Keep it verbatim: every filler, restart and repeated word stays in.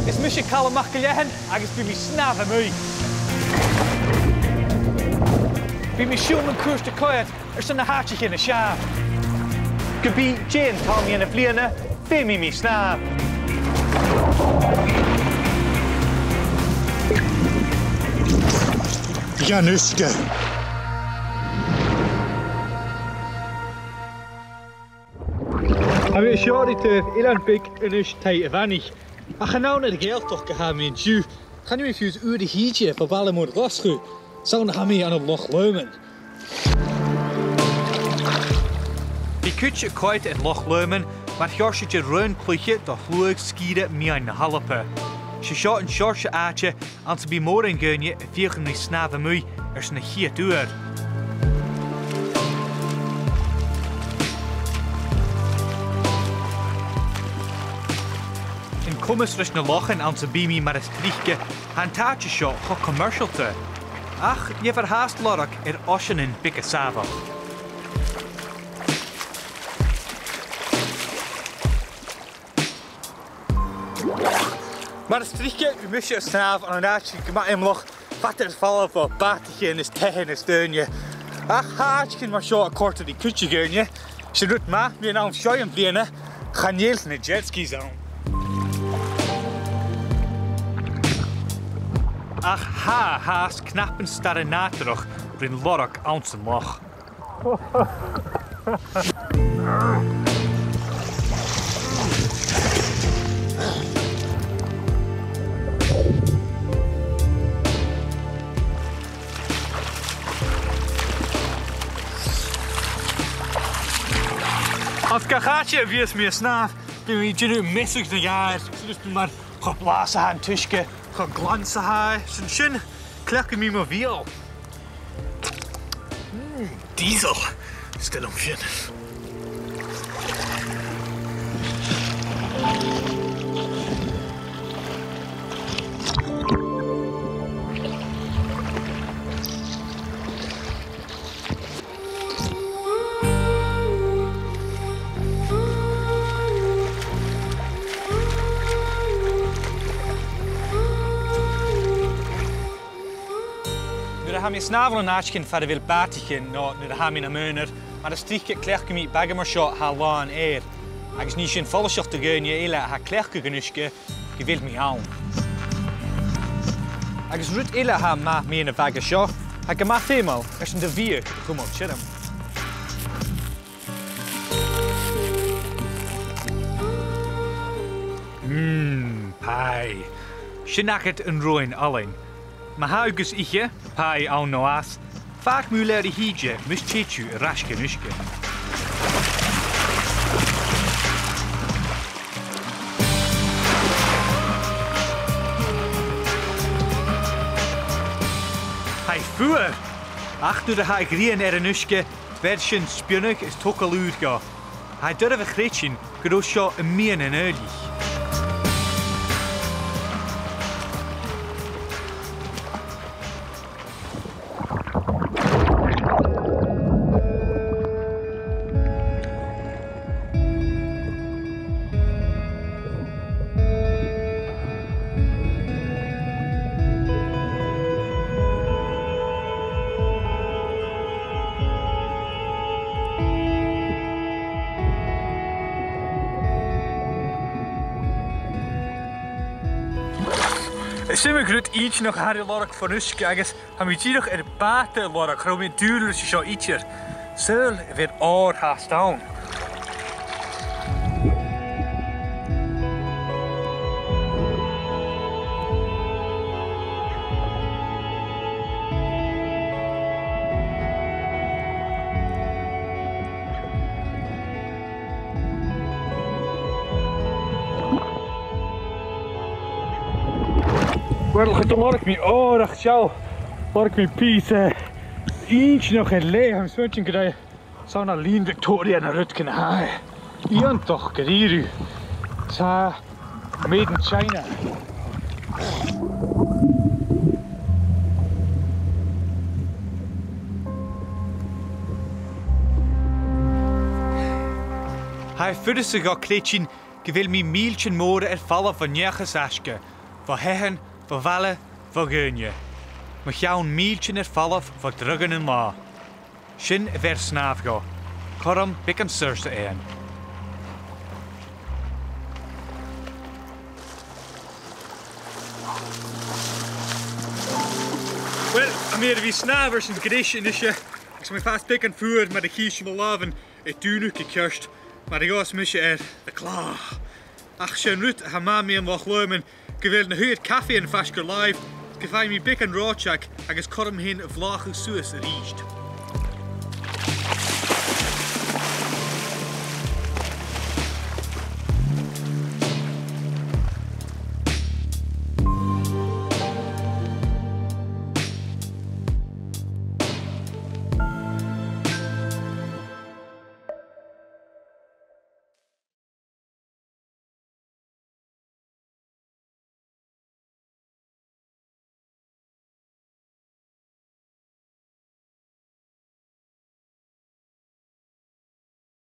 Is mise Calum MacIllEathain agus bidh mi a' snàmh a-muigh. Bidh mi a' siubhal mun cuairt a' coimhead airson nan àiteachan as fheàrr. Ge bith dè an t-àm dhen bhliadhna, feumaidh mi snàmh. Dhan uisge. Tha mi an seo ri taobh eilean beag Innis Taigh a' Mhanaich, ach chan ann air a' Ghàidhealtachd a tha mi an-diugh. Chan eil mi fiù 's uair a thìde bho bhaile mòr Ghlaschu, 's ann a tha mi ann an Loch Lomond. Bidh cuid a' coimhead air Loch Lomond mar sheòrsa de raon-cluiche do shluagh sgìre meadhan na h-Alba. 'S e seo an seòrsa àite anns am bi mòran dhaoine a' feuchainn ri snàmh a-muigh airson a' chiad uair. An coimeas ris na lochan anns am bi mi mar as trice, tha an t-àite seo cho commercialta. Ach gheibhear fhathast lorg air oiseanan beaga sàmhach. Mar as trice, bidh mise a' snàmh ann an àite gu math iomallach, fada air falbh bho bhàtaichean is taighean is daoine. Ach tha àiteachan mar seo a' còrdadh ri cuid de dhaoine. 'S e rud math mun àm seo dhen bhliadhna, chan eil na jet skis ann. Ach tha, tha cnapan-starra nàdarrach rin lorg anns an loch. Anns gach àite a bhios mi a' snàmh, bidh mi a' dèanamh measadh na gàire, 's just mar cho blàth 's a tha an t-uisge, cho glan 's a tha e, 's an sin, cleachdaidh mi mo bheul. Mm, diesel. Is toil leam sin. Nuair a tha mi a' snàmh ann an àiteachan far a bheil bàtaichean no nuair a tha mi nam aonar, mar as trice cleachdaidh mi baga mar seo a tha làn aeir, agus nì sin follaiseach do dhaoine eile a tha a' cleachdadh an uisge gu bheil mi ann. Agus rud eile a tha math mun a' bhaga seo, tha e gu math feumail airson do bhiadh a chumail tioram. Mm, pie. Sin agad an roghainn fhallain. Ma tha thu gus ithe, pie ann no às, fàg mu làimh a thìde mus tèid thu air ais dhan uisge. Tha e fuar! Ach nuair a tha a' ghrian air an uisge, bheir sin spionnadh is togail ùr dha. Tha e doirbh a chreidsinn gun robh seo am meadhan an fhaoillich. Is iomadh rud inntinneach a tha air lorg fon uisge agus tha mi dìreach air bàta a lorg, cha robh mi an dùil ris a seo idir. Saoil a bheil òr fhathast ann? Uill, cha do lorg mi òr ach seall, lorg mi pìos, eh, inntinneach air leth, tha mi a' smaointinn gur e 's ann à linn Victoria no rudeigin a tha e. Iongantach gu dearbh. Tha made in China. Tha e furasta dhomh creidsinn gu bheil mi mìltean mòra air falbh bhon neach as fhaisge, Bho thaighean, bho bhaile, bho dhaoine. Mo cheann mìltean air falbh bho dhruigean an latha. Sin a bheir snàmh dhomh. Cuiridh mi beagan saorsa ann. Uill, tha mi air a bhith a' snàmh airson greis a-nise, agus tha mi a' fàs beagan fuar mar a chì sibh mo làmhan a' dùnadh gu ceart, mar a ghabhas mise air The Claw. Ach 's e an rud a tha math mu Loch Lomond gu bheil na h-uiread cafaidhean faisg air làimh, gum faigh mi beagan reòiteag agus cuiridh mi fhìn a bhlàthachadh suas a-rithist.